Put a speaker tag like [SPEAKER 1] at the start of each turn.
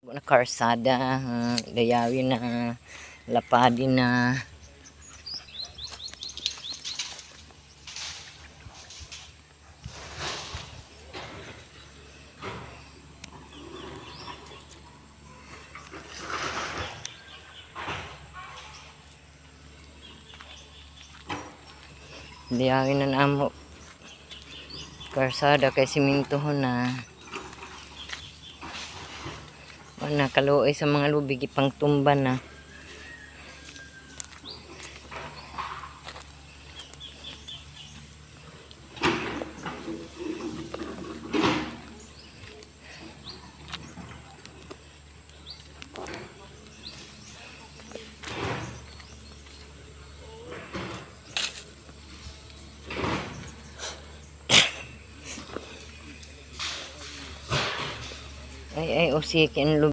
[SPEAKER 1] Na karsada, dayawin na, lapadin na. Dayawin na namo karsada kay siminto na. Wala kaluoy sa mga lubig, ipangtumba na. Ay ay, usik ang lubig.